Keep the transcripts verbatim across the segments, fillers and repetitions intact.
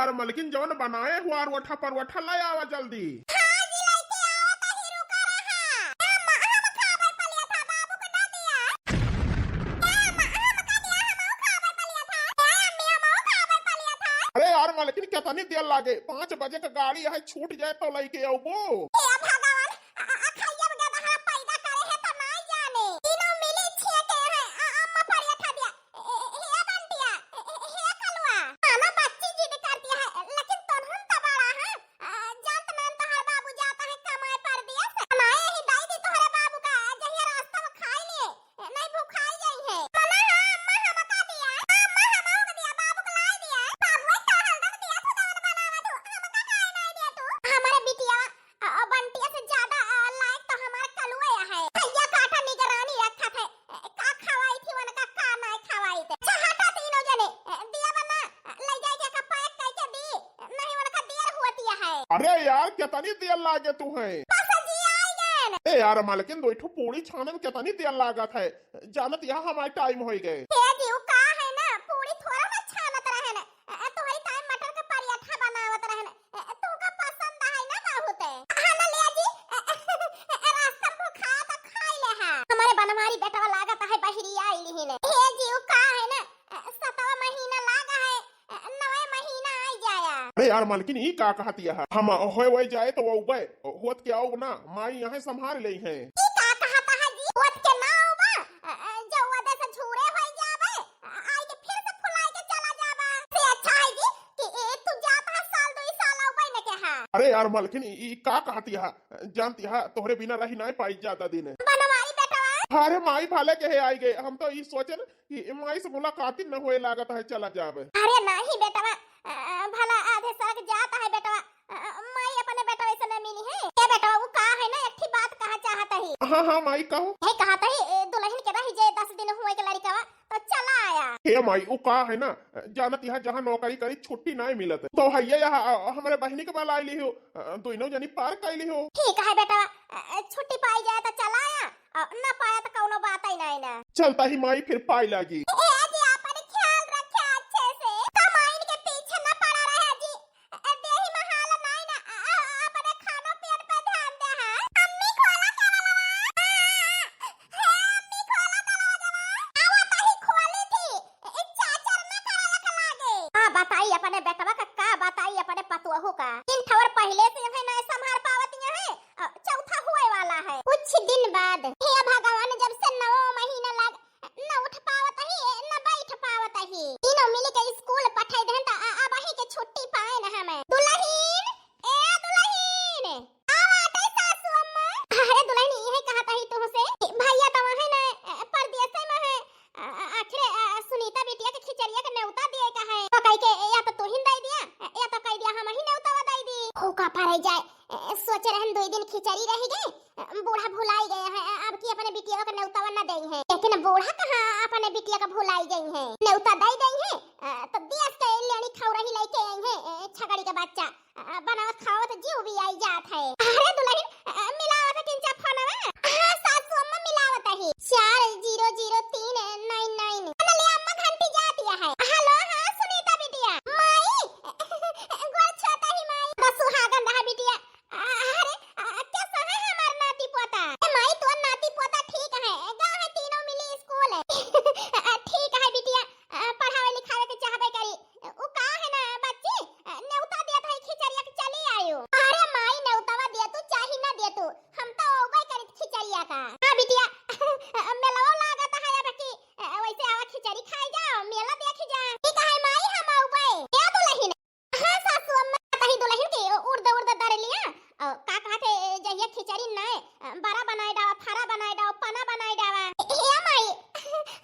अरे मलकिन, जवन बनाए हुआ रोठा परोठा ले आवा जल्दी। हाँ जी, लइके आवत ही, रुका रहा। ए, म-, हम खाबै पलिया था, बाबू को ना दिया। ए, म-, हम का दिया, हम खाबै पलिया था। ए, अम्मी, हम खाबै पलिया था। अरे यार मलकिन, केतनी देर लागे? पाँच बजे का गाड़ी है, छूट जाए तो लइके अउबू। हे भगवान, अ, अ, अ, खइया बगैर हमारा पैदा करे है तो नहीं जाने। तीनों मिली छेके है, अ, अम्मा परोठा दिया। ए, ए, ए, हे बंटिया, ए, ए, ए, हे कलुआ। मानो बच्ची जिद करती है, लेकिन तोहन तो बड़ा है। अ, जानत नाहीं तोहर बाबू जाता है कमाए परदेस। कमाए ही दाई दी तोहरे बाबू का, जहिया रास्ता में खाई लिए। नहीं भुखाई जाई है। मना हाँ, अम्मा हमका दिया। हाँ, अम्मा हमहू के दिया, बाबू के लाई दिया। बाबू का हलदम दिया, तू जवन बनावा तू, हमका काहे नहीं दिया तू? हमारे बिटिया, अ, अ, बंटिया से ज्यादा, अ, लायक तो हमारे कलुए है। भैया काठा निगरानी रखत है। अ, का खवाई थी उनका, का नहीं खवाई थे। अच्छा हटा तीनों जने, अ, दिया बना, अ, ले जाए के का पैक करके दी। नहीं, उनका देर होती है। अरे यार, कितनी देर लागे तू है? बस जी, आई गए। ए यार, मालकिन, दो ठो पूड़ी छाने में कितनी देर लागत है? जानत यहाँ हमारे टाइम होई गए। ए जी, उ का है ना, पूड़ी थोड़ा ना छानत रहे न। ए, तोहरी ताई मटर का पराठा बनावत रहे न। ए, तुमका पसंद है ना बहुत। हाँ ना, लिया जी। ए, रास्ता में खाया तो खाई ले हा। हमारे बनवारी बेटवा लागत है बहरी आई लिही ने। ए जी, उ का है ना, ए, सतवा महीना लागा है। नवे महीना आई जाया। अरे यार मालकिन, ई का कहत यह? हम होए वोए जाए तो वो उबे, होत के आओ ना, माई यहाँ संभाल लेई है। ई का कहत है जी? होत के ना उबा, अ, अ, जो वदे से झूरे होई जाबे, अ, आई के फिर से फुलाई के चला जाबा। से अच्छा है जी कि ए, तू जात है साल दुई साल उबे न के हा। अरे यार मालकिन, ई, ई का कहत यह? जानती है, तोहरे बिना रही नहीं पाई ज्यादा दिन। बनवारी बेटवा। अरे माई भाले के है आई गए, हम तो ई सोचन कि माई से मुलाकात ही न होए लागत है, चला जाबे। अरे नहीं बेटवा, अ, भला आधे सड़क जात है बेटवा, अ, माई अपने बेटवा से न मिली है। ए बेटवा, उ का है ना, एक ठी बात कहा चाहत ही। हाँ, हाँ, माई, कहो। हे कहत ही, ए, दुलहिन के रही जे दस दिन हुए के लड़िकवा, तो चला आया। हे माई, उ का है ना, जानत यहाँ जहाँ नौकरी करी छुट्टी नहीं मिलत है। तो हैया यहाँ, अ, हमरे बहिनी के बुलाई लिहो, अ, दोनों जनी पार कर लिहो। ठीक है बेटवा, अ, अ, छुट्टी पाई जाए तो चला आया। अ, ना पाया तो कौनो बात ही नहीं ना। चलता ही माई फिर पाई लागी। ए जी, आपन ख्याल रखे अच्छे से। कमाइन के पीछे ना पड़ा रहे जी। ए, देही में हाल नहीं ना। अ, अ, अपने खानो पियन पे ध्यान दे हा। अम्मी खोला केवलवा। अ, हे अम्मी खोला दरवाजवा। आवा ताही खोली थी। ए, चाचर ना करे लग लागे। का बताई अपने बेटवा का, का बताई अपने पतोहू का। तीन ठवर पहले से है ना संभाल पावत है। अ, चौथा हुए वाला है। कुछ दिन बाद, हे भगवान, जब से नौ महीना लग, न उठ पावत ही, न बैठ पावत ही। तीनों मिल के स्कूल पठाई देहन त अ-, अबही के छुट्टी पाए न हमें। दुलहिन, ए दुलहिन, आवा आटे सासू अम्मा। अरे दुलहिन, इहे कहत ही तुहसे कि भैया त वहाँ न, अ, परदेसे में है। अ, अ, आखिर, अ, सुनीता बिटिया के खिचड़िया के नेवता दिए का है। तो कह के या तो तुहिन दे दिया, या तो कह दिया हम ही नेवता दे दी। हो का पारे जाए, ए, सोचे रहन दुई दिन खिचड़ी रह गए, ए, बूढ़ा भुलाई गए हैं, ए, अब की अपने बिटिया का नेवतावा न दे हैं। लेकिन बूढ़ा कहाँ अपने बिटिया का भुलाई गई हैं, नेवता दे दे हैं, ए, तो दियस के लेनी खौरही लेके आई हैं, ए, छगड़ी का बच्चा, ए, बनावत खावत जीव भी आई जात है। अरे दुलहिन, ए, मिलावत है किंचा फोनवा? हाँ सासू अम्मा मिलावत है, चार जीरो जीरो तीन नाइन नाइन। अनले अम्मा घंटी जाती है। हेलो, हाँ सुनीता बिटिया, माई, गोड़ छुअत ही माई, बस सुहागन रहा बिटिया। अरे, अ, कैसा है हमार नाती पोता? ए माई, तोर नाती पोता ठीक है, गा है तीनों मिली स्कूल। अ, ठीक है बिटिया, अ, पढ़ावे लिखावे के चाहबे करी। उ का है ना बच्ची, अ, नेवता दिया था खिचड़िया के चली आयो। अरे माई, नेवतावा दिया तू चाही ना दिया तू, हम तो ओबे करी खिचड़िया का। हाँ बिटिया, मेलवा लागत है अब की, अ, वैसे आवा खिचड़ी खाई जाओ, मेला देखी जा। ठीक है माई, हम ओबे। ए दुलहिन, हाँ सासू अम्मा, कही दुलहिन के उर्द उर्द दर लिया। अ, का कहत है, जहिया खिचड़ी नाय, अ, बरा बनाए डावा, फरा बनाए डावा, पना बनाए डावा। हे माई,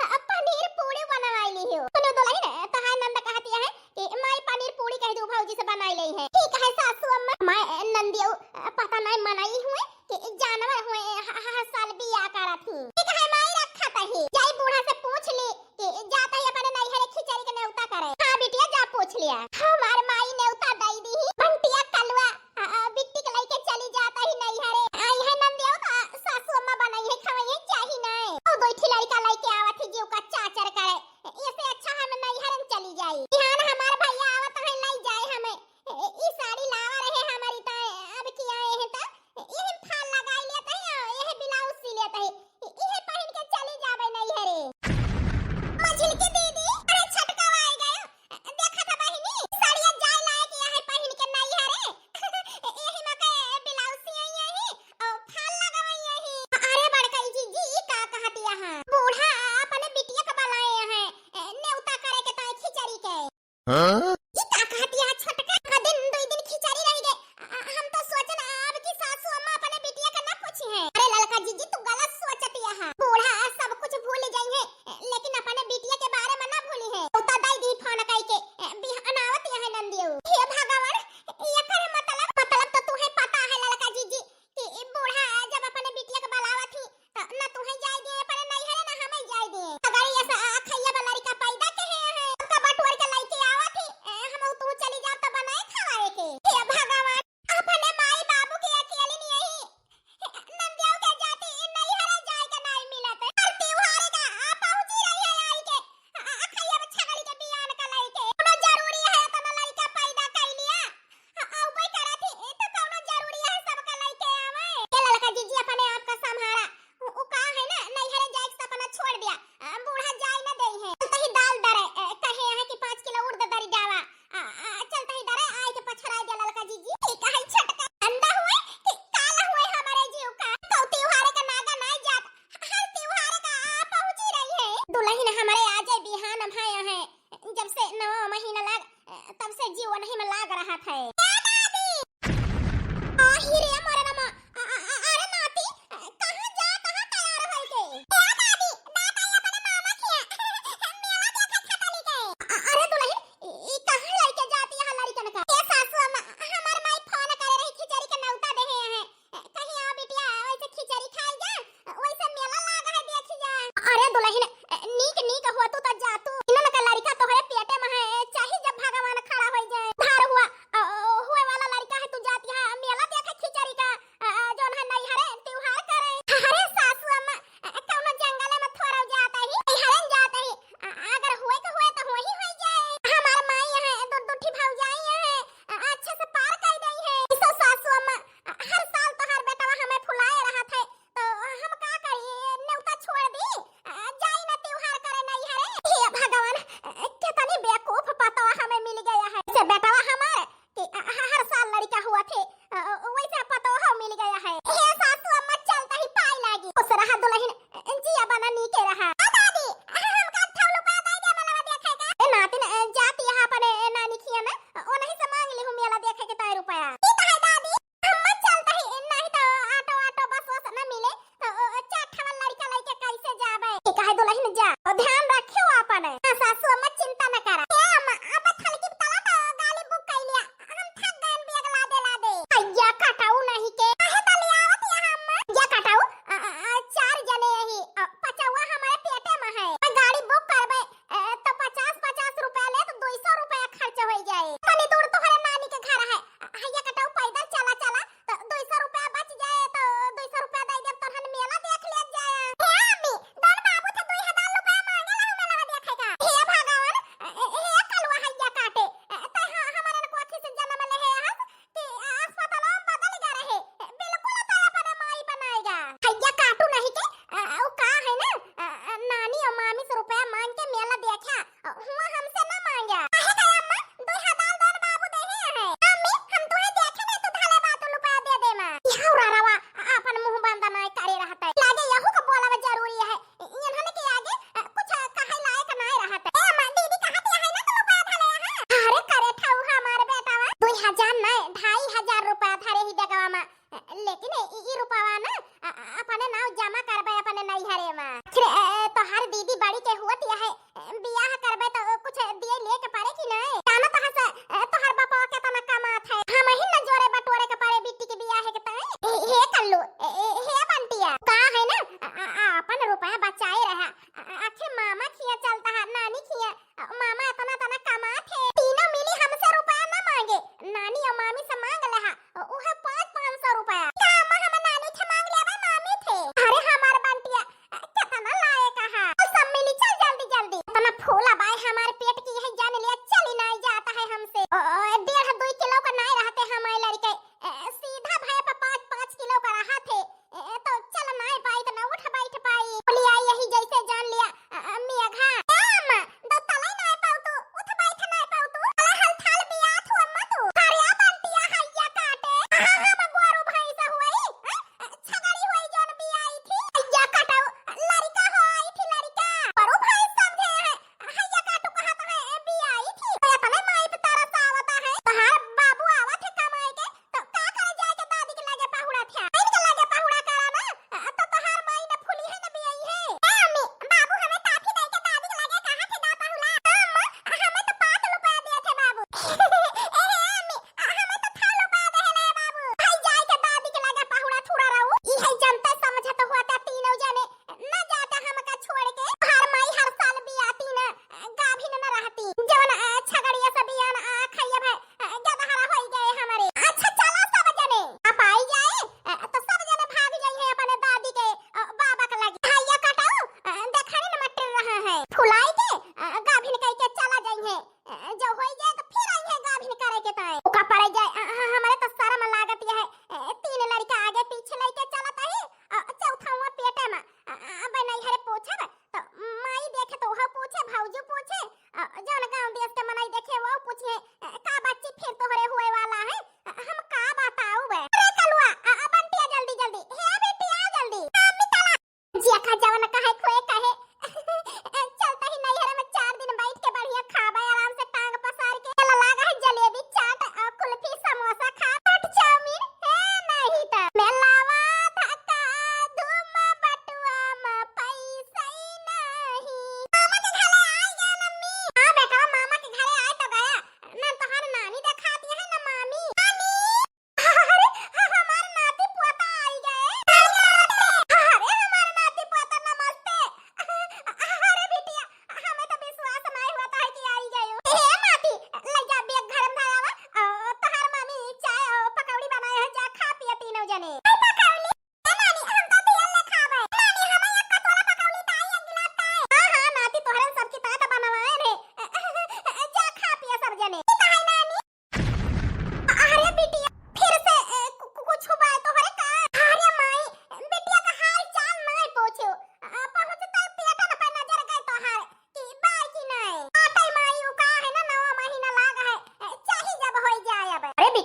अ, पनीर पूड़ी बनवाई ली हो। सुनो दुलहिन, तहार नंद कहती है कि माई पनीर पूड़ी कह दू भौजी से बनाई ले है। ठीक है सासू अम्मा, माई, अ, नंदियो, अ, पता नाय मनई हुए कि जानवर हुए, ह-, ह-, हर साल बिया करत ही। ठीक है माई, रखत ही। जाई बूढ़ा से पूछ ली। ए, जात ही अपने नैहरे खिचड़ी के नेवता करे। हाँ बिटिया, जा पूछ लिया। हमार माई नेवता दई दी ही। बंटिया कलुआ, आ, आ, बिट्टी के लइके चली जात ही नैहरे। आई है नंदिया तो सासू अम्मा बनाई है, खवाई है, चाही नहीं। ओ दो ठी लड़का लइके आवत ही, जीव का चाचर करे। ऐसे अच्छा हम नैहरे में चली जाई। बिहान हमार भैया आवत है, लई जाए हमें। हाँ? ई का कहतिया है छोटका? का दिन, दुई दिन खिचड़ी रहि गए। आ, हम तो सोचन अब की सासू अम्मा अपने बिटिया का ना पूछी है। अरे ललका जीजी, तू गलत सोचतिया है। बूढ़ा सब कुछ भूल जाई है, लेकिन अपने बिटिया के बारे में ना भूली है। उता दाई दी फोन कई के, बिहान आवत है नंदियो। हे भगवान, एकर मतलब, मतलब तो तुहे पता है ललका जीजी, कि ई बूढ़ा जब अपने बिटिया के बुलावत ही, तो ना तुहे जाए दिए अपने नैहरे, ना हमें जाए दिए। अगर ये सा-, अखैया वाला लड़का पैदा के है, है, ओका बटोर के लइके आवत ही, ए, हम तू चली जाब तो बनाए खवाए के। हे भगवान, अपने माई बाबू के अकेली नहीं यही नंदियों के जाति नैहरे जाए के नहीं मिलत। हर त्योहार का आ पहुँची रही है आई के, आ, आ, अखैया में छगड़ी के बियान का लइके। कोनो जरूरी है इतना लड़का पैदा कर लिया? आ, आ, उबे करत ही, ए तो कोनो जरूरी है सबका लइके आवे? ए ललका जीजी, अपने आप का संभारा। उ, उ का है ना, नैहरे जाए के सपना छोड़ दिया। आ, बूढ़ा जाए न दे है। चलते ही दाल दरे, ए, कहे है कि पाँच किलो उड़द दरी डावा। आ, आ, चलते ही दरे, आए के पछरा दिया ललका जीजी। ठीक है छोटका। अंधा हुए कि काला हुए हमारे जीव का। कौ त्योहार का नागा ना जात, हर त्योहार का आ पहुँची रही है। दुल्हन हमारे आ जाए बिहान हम आए हैं। जब से नवा महीना लाग, तब से जीव नहीं में लाग रहा था। ए दादी! आ, ही रे मोरे रामा, आ, आ, आ, अरे नाती, कहाँ जा, कहाँ तैयार होई के? ए दादी, दादा ये अपने मामा के मेला देखे खतली के। आ, अरे दुल्हन, ई, ई कहाँ लइके जाती है लड़कन का? ए सासू अम्मा, हमार माई फोन करे रही, खिचड़ी के नौता देहे हैं। कहीं आओ बिटिया, वैसे खिचड़ी खाई जा, वैसे मेला लाग है, देखी जा। अरे दुल्हन, नीक नीक हुआ तू तो जा तू। इन्हन का लड़का तोहरे पेटे में है, चाहे जब भगवान खड़ा होई जाए। धार हुआ, अ, हुए वाला लड़का है, तू जाती है मेला देखे खिचड़ी का, अ, अ, जौन है नैहरे त्योहार करे। अरे सासू अम्मा, अ, कौनो जंगल में थोड़ा जाता ही, नैहरे जाता ही। अ, अगर हुए के हुए तो वही होई जाए। हमार माई है, दो, दो ठी भौजाई है, अ, अच्छे से पार कर गई है। ऐसा सासू अम्मा, अ, हर साल तोहार बेटवा हमें फुलाए रहत है, तो हम का करी, नेवता छोड़ दी, अ, जाई ना त्योहार करे नैहरे। हे भगवान, अ, कितनी बेवकूफ पतवा हमें मिल गया है। से बेटवा हमार कि, अ, ह-, हर साल लड़का हुआ थे, अ, अ, वैसे पतवा मिल गया है। हे सासू अम्मा, चलता ही पाई लागी। खुश रहा दुल्हन, अ, जिया बना नीके रहा। अ, दादी, अ, हमका अट्ठावन रुपया दे दे, मेलवा देखे का। ए नातिन, अ, जाती है अपने नानी खिया में, अ, ओनही से मांग ली हूँ मेला देखे के तय रुपया। ई तो है दादी, हम मत चलता ही, नहीं तो ऑटो, ऑटो, बस, बस न मिले, तो, ओ, चार ठवा लड़का लइके कैसे जाबे? ठीक है दुल्हन जा, और ध्यान रखियो अपन। हाँ सासू अम्मा चिंता न करा। ए अम्मा, अब थलकी तला तो गाड़ी बुक कर लिया, हम थक गए बैग लादे लादे। अय्या कटाऊ नहीं के, काहे तलियावत यहाँ अम्मा? या कटाऊ, अ, अ, अ, चार जने यही, अ, पचौआ हमारे पेटे में है, गाड़ी बुक करबे, ए, तो पचास पचास रुपया ले, तो दुई सौ रुपया खर्च होई जाए। तनी दूर तोहरे नानी के घर है, हैया कटाऊ पैदल चला चला, तो दुई सौ रुपया बच जाए, तो दुई सौ रुपया दे देब, तोहन मेला देख ले जाए। हे अम्मी, दोन बाबू थे दुई हजार रुपया मांगे ला मेला देखे का। हे भगवान, ए, ए, हे कलुआ हैया काटे, ए, ते ह-, हमारे न कोठी से जन्म ले है हस, कि अस्पताल में बदल गया रहे, बिल्कुल तो अपने माई बनाएगा। हैया काटू नहीं के, अ, वो का है ना, अ, अ, नानी और मामी से रुपया मांग के मेला देखा, अ, हुआ हमसे ना मांगा। काहे का अम्मा, दो हजार दोन बाबू दे ही है। अम्मी, हम तुम्हें देखे नहीं तो धले बात रुपया दे दे माँ। यह रवा अपन मुंह बंद ना करे रहता है। लागे यहू को बोलावा जरूरी है। इन्हन के आगे, अ, कुछ कहै लायक नाय रहत। ए अम्मा, दीदी कहत है ना, तू रुपया धरे यहाँ। अरे करे ठाऊ हमार बेटावा, दुई हजार नाय, ढाई हजार रुपया धरे ही बेगवा मा। अ, लेकिन ई, ई रुपया ना, अ, अ, अपने नाव जमा करबे अपने नैहरे मा। फिर, अ, अ, तोहार दीदी बड़ी के हुअत यह है, अ, बियाह करबे तो कुछ दिए लेके पड़े कि नहीं? जाना तो हस, अ, तोहार बापा केतना कमात है, हम ही न जोड़े बटोरे के पड़े बिट्टी के बियाह के ताई। ए, हे कल्लू, ए, ए, हे बंटिया, का है ना, अ, अ, अ, अपन रुपया बचाए रहा। आ-, आखिर मामा खिया चलता है, नानी खिया। आ, मामा इतना, इतना कमात है, तीनों मिली हमसे रुपया ना मांगे, नानी और मामी से मांग ले हा, उ-, उहे पाँच, पाँच सौ रुपया। का अम्मा हम नानी थे मांग लिया भाई मामी थे? अरे हमार बंटिया, आ, कितना लायक है। चल सब मिली, चल जल्दी, जल्दी। इतना फूला बाय हमारे पेट की है, जान लिया, चली नहीं जाता है हमसे। ओ, ओ, डेढ़, दुई किलो का नहीं रहते हमारे लड़के, ए, सीधा भैया पे पाँच, पाँच किलो का रहा थे। ए, तो चल नाय पाई, तो ना उठ बैठ पाई। बोली आई यही जैसे जान लिया, अ, अ, मेघा। ए अम्मा, दो तलाई नाय पाऊ तू, उठ बैठ नाय पाऊ तू। अरे हल थाल बिया थू अम्मा तू। अरे आ बंटिया हैया काटे।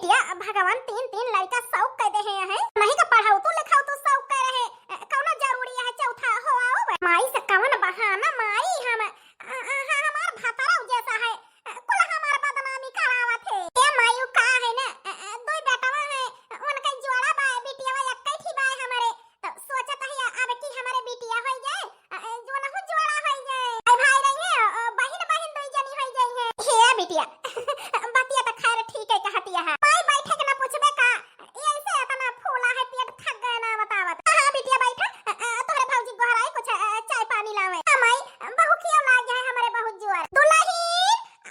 या भगवान, तीन तीन लड़का शौक कर दे हैं, नहीं का पढ़ाऊ तू लिखाऊ तू शौक कर रहे, कौनो जरूरी है चौथा हो आओ बे। माई से कवन बहाना माई हम, आ, आ, आ, हमार भतरऊ जैसा है, कुल हमार बदनामी करावत है। ए माई उ का है ना, दो बेटवा है, उनका जोड़ा बा, बिटिया एक्कै ठी बा हमरे, तो सोचत है अब की हमरे बिटिया होई जाए, अ, अ, जो नहु जोड़ा होई जाए। अ, भाई रही है, अ, बहिन बहिन दुई जनी होई जाई है। हे बिटिया, बतिया तो खैर ठीक है कहती है। माई बैठे के ना पूछबे का, ऐसे इतना फूला है पेट थक गए ना बतावत। हाँ, हाँ बिटिया बैठा, अ, अ, तोहरे भौजी गोहराई कुछ, अ, चाय पानी लावे। हाँ माई, बहु खियो लाग है हमरे बहुत जोर। दुलही,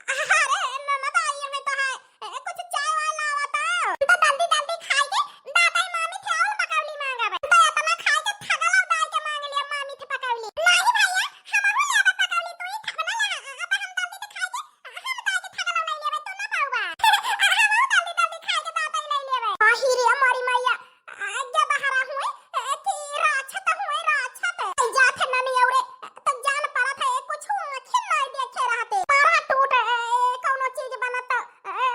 अरे ननद आई है तो है, ए, कुछ चाय वाय लावा तो। तो जल्दी जल्दी खाई के दादा ही मामी थे और पकौड़ी मांगा बे। तो इतना खाई के थकल और दाई के मांग लिया मामी थे पकौड़ी। नहीं भैया, हम हूँ लेबे पकौड़ी, तू ही खाबे ना ले। अब हम जल्दी से खाई के, हम दाई के थकल और नहीं लेबे, तू ना पाऊबा। हम हूँ जल्दी जल्दी खाई के दादा ही नहीं लेबे। आही रे हमारी मैया, आगे बहरा हुए, ए, कि राछत हुए, राछत। ए, जात है ननी औरे, तो जान पड़त है, कुछ आँखें नाई देखे रहते। पारा टूट, ए, कौनो चीज बनत, ए,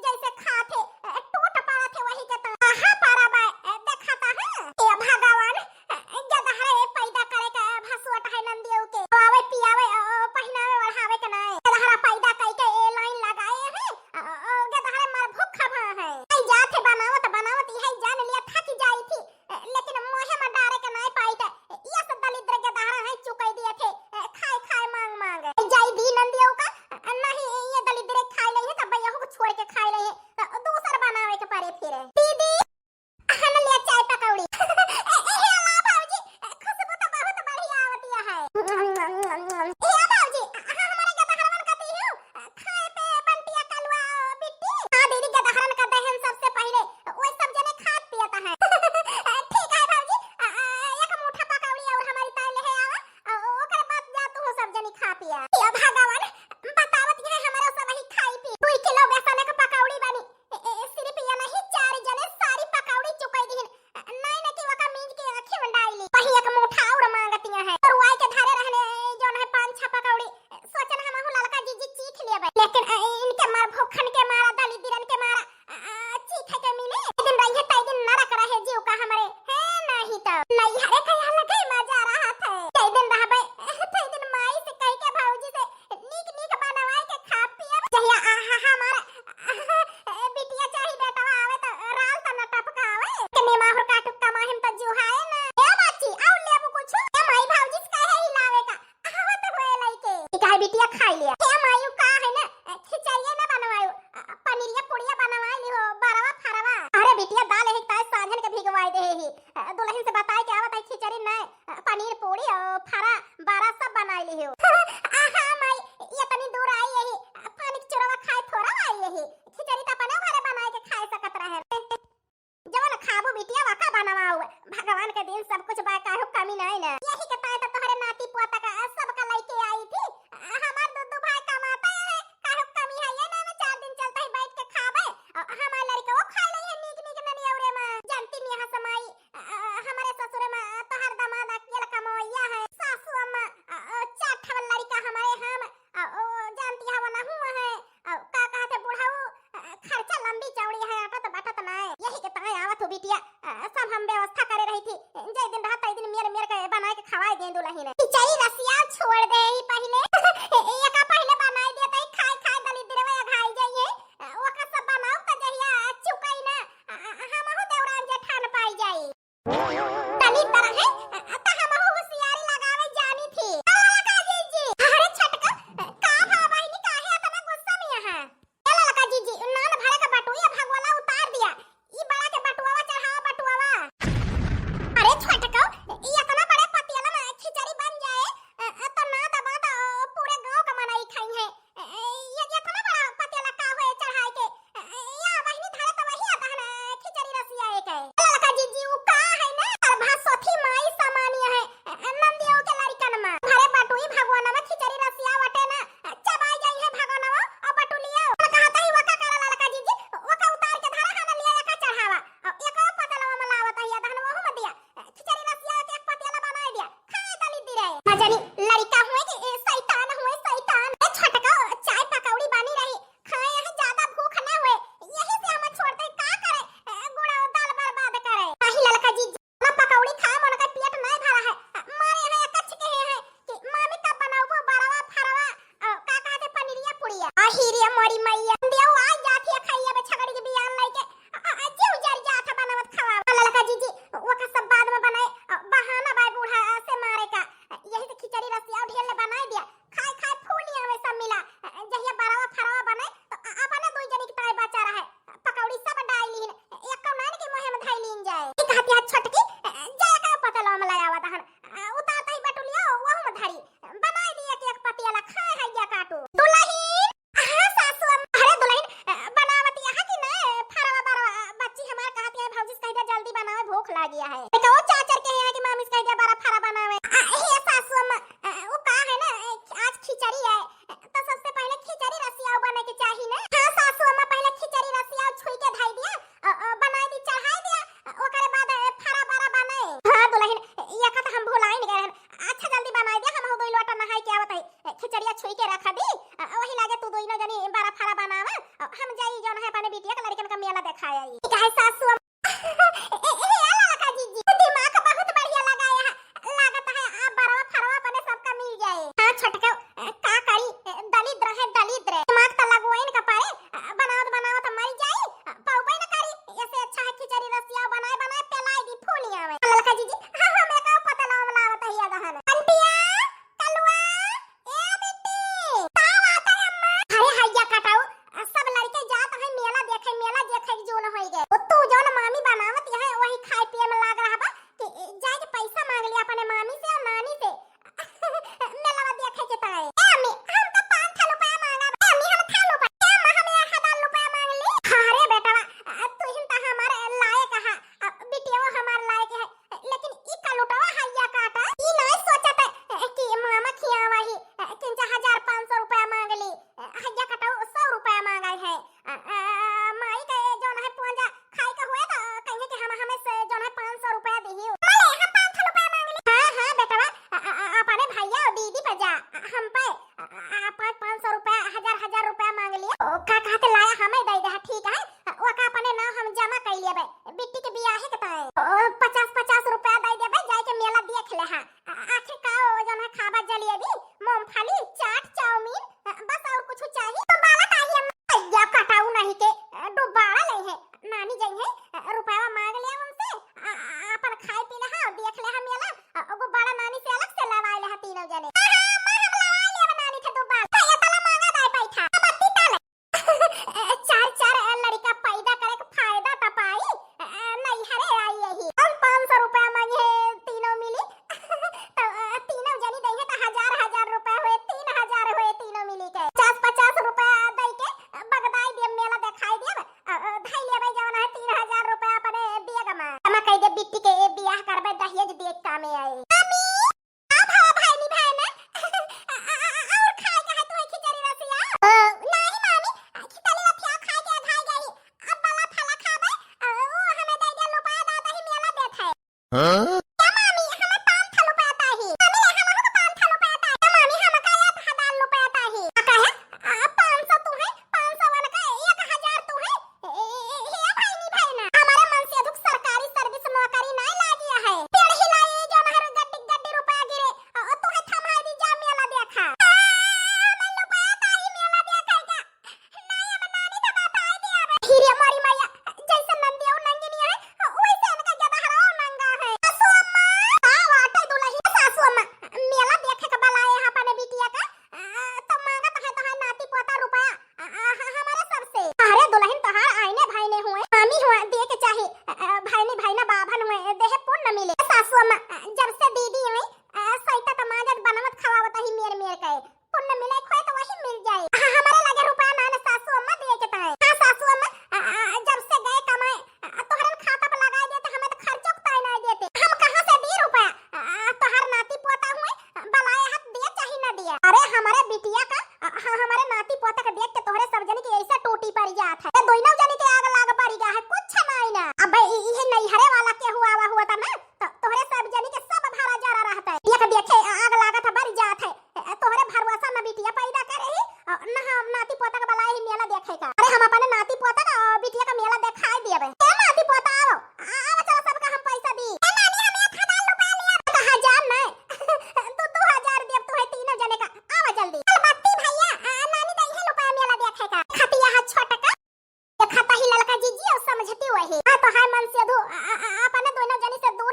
जैसे खात है, ए, टूट पड़त है वही के तो। कहाँ पारा बा, ए, देखाता है। ए, भगवान, ए, गदहरे पैदा करे के भसुअट है नंदियों के। खवावे, पियावे, ओ, पहिनावे, ओढ़ावे के नाई। गदहरा पैदा कई के ए लाइन लगाए हैं, ओ, ओ, गदहरे मर भूखा भा है। आई जात है बनावत, बनावत यही जान लिया थक जाई थी। ए, लेकिन मोहे में डारे के नाई पाई थे। ए, ये सब दलिद्र गदहरा है, चुकाई दिए थे। ए, खाए, खाए, मांग, मांग। ए, जाई दी नंदियों का, ए, नहीं, ये दलिद्र खाए ले है, तब यहू को छोड़ के खाए ले है। तो दूसर बनावे के परे फिर। दीदी, हन ले चाय पकौड़ी। ए, ए, ए, ला भौजी, ए, खुशबू तो बहुत बढ़िया आवतिया है। ए, भौजी, हाँ, हमारे गदहरवन का दी हूँ। खाए पे बंटिया कलुआ बिट्टी। हाँ दीदी, गदहरन का दहन सबसे पहिले, ओए सब जने खात पियत है। ठीक है भौजी, आ, आ, एक मुठा पकौड़ी और हमारी ताई ले आवा, आ, ओकरे बाद जा तू सब जनी खा पिया। या भगवान, बतावत है हमारा सब ही खाई पी। दुई किलो बेसन के पकौड़ी बनी, ए, ए, सिर्फ ये नहीं, चार जने सारी पकौड़ी चुकाई दीन। नहीं, नहीं कि वका मीज के आँखी में डाली। वही एक मुठा और मांगतिया है। और वाई के धरे रहने जौन है पाँच छह पकौड़ी। सोचन हमहू ललका जीजी चीख लेबे। लेकिन, अ, इनके मार भूखन के मारा, दलिद्रन के मारा, अ, अ, चीखे के मिले। एक दिन रहिए, तई दिन नरक रहे जीव का हमरे। हे नहीं तो। नहीं हरे कहे अलगे मजा रहा थे। कई दिन रहबे, तई दिन माई से कह के भौजी से नीक नीक बनवाई के खा पियब। जहिया आहा हमार बिटिया चाही बेटवा आवे त राल त न टपकावे। के निमाहुर काटुक कमाहिम त जुहाए न। ए बाची, आउ लेबू कुछ? ए माई भौजी से कहे ही लावे का। आवत हुए लइके। ई कहे बिटिया खाई लिया। ए माई, उ का है न, खिचड़िया न बनवायो। पनीरिया पुड़िया बनवाई ली हो, बरवा फरवा। अरे बिटिया दाल एक ताय सांझन के भिगवाई दे ही। दुल्हन से बताए के आवत है खिचड़ी न, पनीर पूड़ी और फरा बारा सब बनाई लिहो। आहा माई, ये तनी दूर आई यही, पानी के चोरवा खाए थोड़ा आई यही। खिचड़ी त अपने घरे बनाए के खाए सकत रहे। जवन खाबू बिटिया वका बनवाऊ। भगवान के दिन सब कुछ बा, काहू कमी नहीं ना। यही के ताय त तोहरे नाती पोता का सबका लइके आई थी। हमार दू दू भाई कमाता है, काहू कमी है ये ना, में चार दिन चलता ही बैठ के खाबे। हमार लड़के वो खा ले है नीक नीक ननी औरे में। जानती नहीं हस माई, अ, अ, हमरे ससुरे में, अ, तोहार दामाद अकेला कमवैया है। सासू अम्मा, अ, अ, चार ठो लड़का हमरे हम, अ, ओ, जानती हवा ना हुआ है। अ, का कहते बुढ़ऊ, अ, खर्चा लंबी चौड़ी है, अटत बटत ना है। यही के ताय आवत हो बिटिया, अ, सब हम व्यवस्था करे रही थी। जय दिन रहा तय दिन मेर मेर के बनाए के खवाए दे दुल्हन। खिचड़ी रसिया छोड़ दे ही पहले। एका पहले बनाए दे तई खाए खाए दलिद्रवा अघाई जाइए। अ, ओका सब बनाओ त जहिया चुकाई ना, अ, अ, हमहू देवरान जेठान पाई जाई। तनी तरह है, त हमहू होशियारी लगावे जानी थी। आ, का जीजी? अरे छोटका, का भा बहिनी, काहे इतना गुस्सा में है? ए ललका जीजी, नान भरे का बटुआ भगोला उतार दिया। ई बड़ा के बटुआवा चढ़ावा, बटुआवा। अरे छोटका, आ गया है। तो वो चाचर के यहाँ कि मामी से कह दिया बड़ा फरा बनावे। आ, हे सासू अम्मा, आ, वो का है ना, आज खिचड़ी है, तो सबसे पहले खिचड़ी रसियाऊ बने के चाही ना। हाँ सासू अम्मा, पहले खिचड़ी रसियाऊ छुई के धई दिया, अ, अ, बनाई दी, चढ़ाई दिया, अ, ओकरे बाद, अ, फरा बड़ा बनाए। हाँ दुलहिन, ये का तो हम भुलाई नहीं गए रहन। अच्छा जल्दी बनाई दिया, हम हो दो लोटा नहाई के आवत है, अ, खिचड़िया छुई के रखा दी, अ, वही लागे तू दोनों जनी बड़ा फरा बनावा, अ, हम जाई जौन है अपने बिटिया के लड़कन का मेला देखाए आई। ठीक है सासू अम्मा। ए, ए, ए, ए, ललका जीजी, दिमाग बहुत बढ़िया लगाए है। लागत है, आ बरवा फरवा अपने सबका मिल जाए। हाँ छोटका, ए, का करी, ए, दलिद्र है, दलिद्र। दिमाग त लगवाइन का पारे, आ, बनावत बनावत मर जाई, आ, पौबे न करी। ऐसे अच्छा है खिचड़ी रसिया बनाए बनाए पेलाई दी फूलिया में। ललका जीजी, हाँ, हाँ, मैं का पतला में लावत है ये गहन। अंटिया, कलुआ, ए बिट्टी, का बात है अम्मा? अरे हैया कटाऊ, सब लड़के जात हैं मेला देखे, मेला देखे के जोन होई गए। ओ तू जौन मामी बनावत है, वही खाए पिए में लाग रहा बा कि जाए के पैसा मांग लिया अपने मामी से और नानी से। मेलवा देखे के ताए। ए अम्मी, हम तो पाँच सौ रुपया मांगा बा। ए अम्मी, हम थालू पर। ए अम्मा, हम एक हजार रुपया मांग ली। अरे बेटवा, तू ही तो हमारे लायक है, बिटिया हमारे लायक है। लेकिन ई कलुटवा हैया काटा, ई नाय सोचत है कि मामा खियावा ही, किंचा हजार पाँच सौ रुपया मांग ली, हैया कटऊ सौ रुपया मांगा है। आ, आ, माई के जौन है पोंजा खाए के हुए तो कहिए कि हम, हमें से जौन है पाँच सौ रुपया दिही। मले हम पाँच सौ रुपया मांग ली। हाँ, हाँ, बेटवा, आ, आ, आ, अपने भैया और दीदी पे जा, आ, हम पे, आ, आ, पाँच, पाँच सौ रुपया, हजार, हजार रुपया मांग लिए। ओ, का कहते लाया हमें दे दे, ठीक है? आ, ओका अपने नाम हम जमा कर लेबे, बिट्टी के बियाहे के ताए। ओ, पचास, पचास रुपया दे देबे, जाए के मेला देख ले हा। आ, आखिर का ओ जौन है खाबा जलेबी, मूंगफली, चाट, चाउमीन, बस और कुछ चाहिए? तो बाला ताही हम भैया कटाऊ नहीं के, अ, डुबाड़ा ले है। नानी जई है, अ, रुपया मांग लिया उनसे, अ, अ, अपन खाए पी ले हा, देख ले हा मेला, अ, वो बड़ा नानी से अलग से लवाए ले हा तीनों जने। हाँ, हाँ, अम्मा, हम लवाए ले नानी थे डुबाड़ा। तो ये तला मांगा दाई पैठा, अब अत्ती तले। अ, चार, चार, अ, लड़का पैदा करे के फायदा त पाई, अ, नैहरे आई यही। हम पाँच सौ रुपया मांगे है, तीनों मिली। तो, अ, तीनों जनी दइहे तो हजार, हजार रुपया हुए, तीन हजार हुए तीनों मिली के। पचास, पचास रुपया दई के, अ, बगदाई दियब, मेला देखाई दियब, अ, अ, धई लेबै जवन है तीन हजार रुपया अपने bag में। जमा कई दे बिट्टी के, ए बियाह करबै दहेज दे कामे आई। मामी, का भवा भाई नी भाई ना? अ, अ, अ, अ, और खाए का है तू है खिचड़ी रसिया? अ, नहीं मामी, अ, खिचड़ी रसिया खाए के अधाई गई। अब वाला फला खाबै, अ, ओ हमें दे दे लुपाया दादा ही मेला देत है। हाँ? क्या मामी, हमें पाँच ठो लुपाता ही। मामी रे, हम लोग पाँच ठो लुपाता है। क्या मामी, हम का एक हजार लुपाता ही। आ, का है? आ, पाँच सौ तू है, पाँच सौ वाला का एक हजार तू है। ए, ए, ए, ए, भाई नी भाई ना। हमारे मन से अधिक सरकारी service नौकरी नहीं लागी है। पेड़ हिलाई जो नहर गड्डी गड्डी रुपया गिरे। आ, तू है थमाई दी जा मेला देखा। आ, हमें लुपाता ही मेला देखा का। नहीं, अब नानी तो बताई दिया बे। हीरे मोरी मैया, जैसे नंदिया नंगिनी है, वैसे इनका गदहरा नंगा है। सासू अम्मा, का बाटे दुलही? सासू अम्मा, मेला देखे के बलाए हैं अपने बिटिया का, आ, तो मांगत है तोहार नाती पोता रुपया, आ, आ, ह-, हमारे सबसे। अरे दुलहिन तोहार आईने भाईने हुए, मामी हुए, दिए के चाही, आ, आ, भाईनी भाईना बाभन हुए, देहे पुण्य मिले। सासू अम्मा, आ, जब से दीदी हुई, आ, सैता त माजत बनावत खवावत ही मेर मेर के। पुण्य मिले खोए तो वही मिल जाए। हाँ, हमारे लगे रुपया ना, ना सासू अम्मा दिए के ताए। हाँ, सासू अम्मा, आ, आ, जब से गए कमाए, आ, तोहरन खाता पर लगाए देते, हमें तो खर्चो के ताए नहीं देते। हम कहाँ से दी रुपया? आ, आ, तोहर नाती पोता हुए, आ, बलाए हाथ दिया चाहे ना दिया। अरे, हमारे बिटिया का, आ, हाँ, हमारे नाती पोता का देख के तोहरे सब जनी के ऐसा टूटी पड़ जात है। ये दोनों जनी के आग लाग पड़ गया है, कुछ नहीं ना। अब इ-, इहे नैहरे वाला के हुआ, हुआ था ना, तो तोहरे सब जनी के सब भारा जरा रहता है। एक देखे, आ, आग लागत है, बरी जात है। ए, तोहरे भरोसा न बिटिया पैदा करे ही, अ, न हम नाती पोता के बलाए ही मेला देखे का। अरे हम अपने नाती पोता का, अ, बिटिया का मेला देखाए दियबे। ए नाती पोता आओ, आ, आओ चलो सबका हम पैसा दी। ए नानी हम एक हजार रुपया लिया। एक हजार नहीं, दो, दो हजार देब तोहे तीनों जने का। आओ जल्दी। चल बत्ती भैया, आ, नानी दई है रुपया मेला देखे का। खतिया है छोटका। देखत ही ललका जीजी और समझती वही। हाँ तो हाय मन से अधू, आ, आ, आ, अपने दोनों जनी से दूर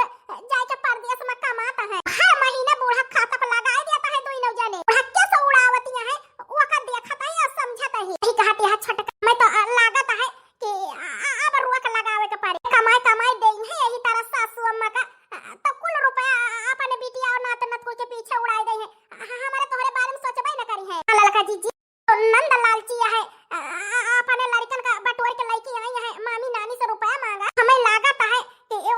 जाए के परदेश में कमात है। हर महीने बूढ़ा खाता पर लगाए देता है दोनों जने। बूढ़ा कैसे उड़ावतिया है, वो का देखत ही और समझत ही। यही कहत है छोटका, मैं तो, आ, लागत है कि, आ, आ, अब रोक लगावे के पड़े। कमाई, कमाई देई है यही तरह सासू अम्मा का, आ, तो कुल रुपया, आ, अपने बिटिया और नात नतुल के पीछे उड़ाई देई है। आ, हमारे तोहरे बारे में सोचबे न करी है। हाँ, ललका जीजी। तो नंद लालची है, आ, आ, आ, अपने लड़कन का बटोर के लइके आई है, मामी नानी से रुपया मांगा। हमें लागत है कि ए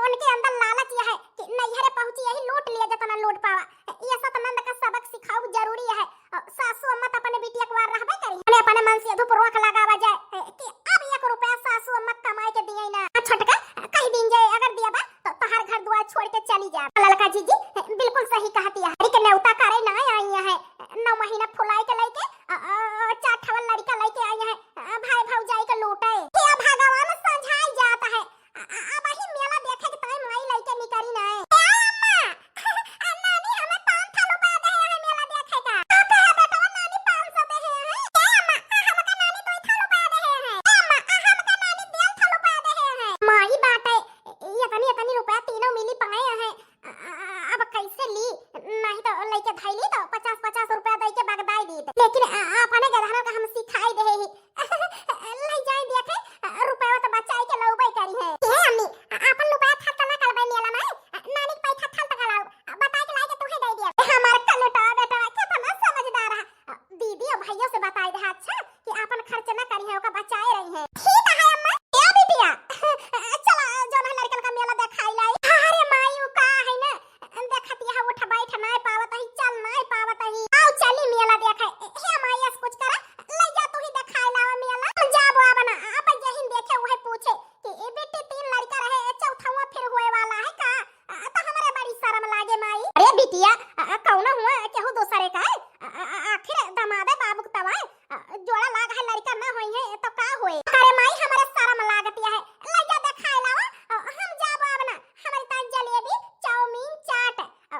हमरे शरम लागत है, लइका देखाए लावा, हम जाबो अब ना, हमरे ताई जलेबी, चाउमीन, चाट,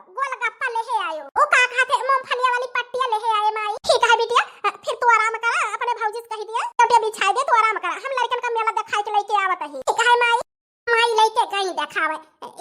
गोलगप्पा लेहे आयो। ओ का कहत है, मूंगफलिया वाली पट्टिया लेहे आए माई। ठीक है बिटिया, फिर तू आराम करा, अपने भौजी से कहि दिया, चौटिया बिछाए दे, तू आराम करा, हम लड़कन का मेला देखाए के लइके आवत ही। ठीक है माई। माई लइके गई देखावे,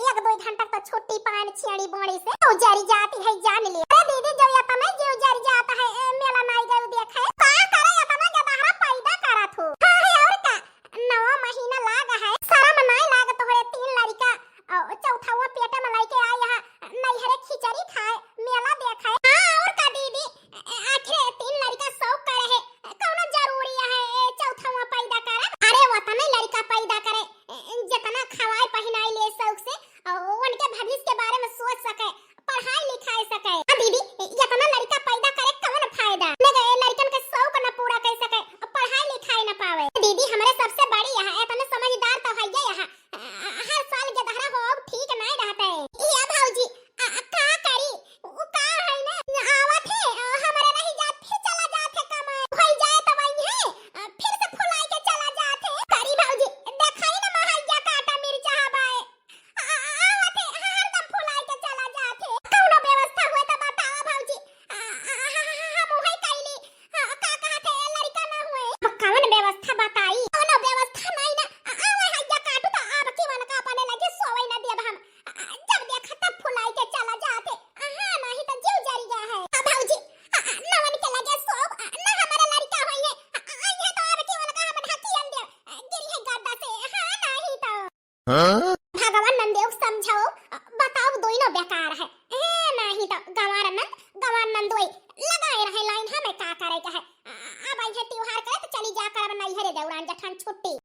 एक दो घंटा तो छुट्टी पान छियाड़ी बोड़ी से, तो जरी जाती है जान ले। अरे दीदी, जब इतना जीव जरी जाता है, ए, मेला नाई गयो देखे, का करे इतना गदहरा पैदा करत हो? हाँ है और का, नवा महीना लाग है, शरम नाई लाग तोहरे तीन लड़का, अ, चौथावा पेट में लइके आए यहाँ, नैहरे खिचड़ी खाए, मेला देखे। हाँ और का दीदी, ए, आखिर तीन लड़का शौक करे है, कौनो जरूरी है, ए, चौथावा पैदा करे? अरे वतने लड़का पैदा करे, ए, जितना खवाए पहिनाए ले शौक से, अ, उनके भविष्य के बारे में सोच सके, पढ़ाई लिखाई सके। हाँ दीदी, इतना लड़का पैदा करे कौन फायदा? न गए लड़कन के शौक न पूरा कर सके, पढ़ाई लिखाई न पावे। दीदी हमरे सबसे बड़ी यहाँ, इतने समझदार तो है यहाँ। अ, हर साल गदहरा हो, अब ठीक नहीं रहते। ये भौजी, अ, का करी? उ का है ना, आवत है, अ, हमरे नहीं जात, फिर चला जात है कमाए। होई जाए तो वही है, अ, फिर से फुलाई के चला जात है। करी भौजी, देखाई ना महैया काटा मिर्चा हवाए। अ, अ, आवत है, हरदम फुलाई के चला जात है। कौनो व्यवस्था हुए तो बतावा भौजी। अ, अ, अ, हम उहे कैली। हाँ, का कहत है, लड़का ना हुए? अब कौन व्यवस्था बताई? कौनो व्यवस्था नहीं ना। आ, आवे हैया काटू तो अब की मन का अपने लगे सोवे न देब हम। आ, जब देखा तब फुलाई के चला जात है। आ, हाँ, नहीं तो जीव जरी गया है। आ, भौजी, आ, आ, नवन के लगे सोब, आ, ना हमारा लड़का होई है। आ, आ, आई है तो अब की मन का हम ढकियन देब। आ, गिरी है गद्दा से, हाँ, नहीं तो। हाँ? भगवान नंदेव समझाओ, बताओ दोनों बेकार है। ए, नहीं तो गंवार नंद, गंवार नंदोई लगाए रहे लाइन, हमें का करे के है? आ, अब आई है त्योहार करे तो चली जा कर अब नैहरे देवरान जठान छुट्टी।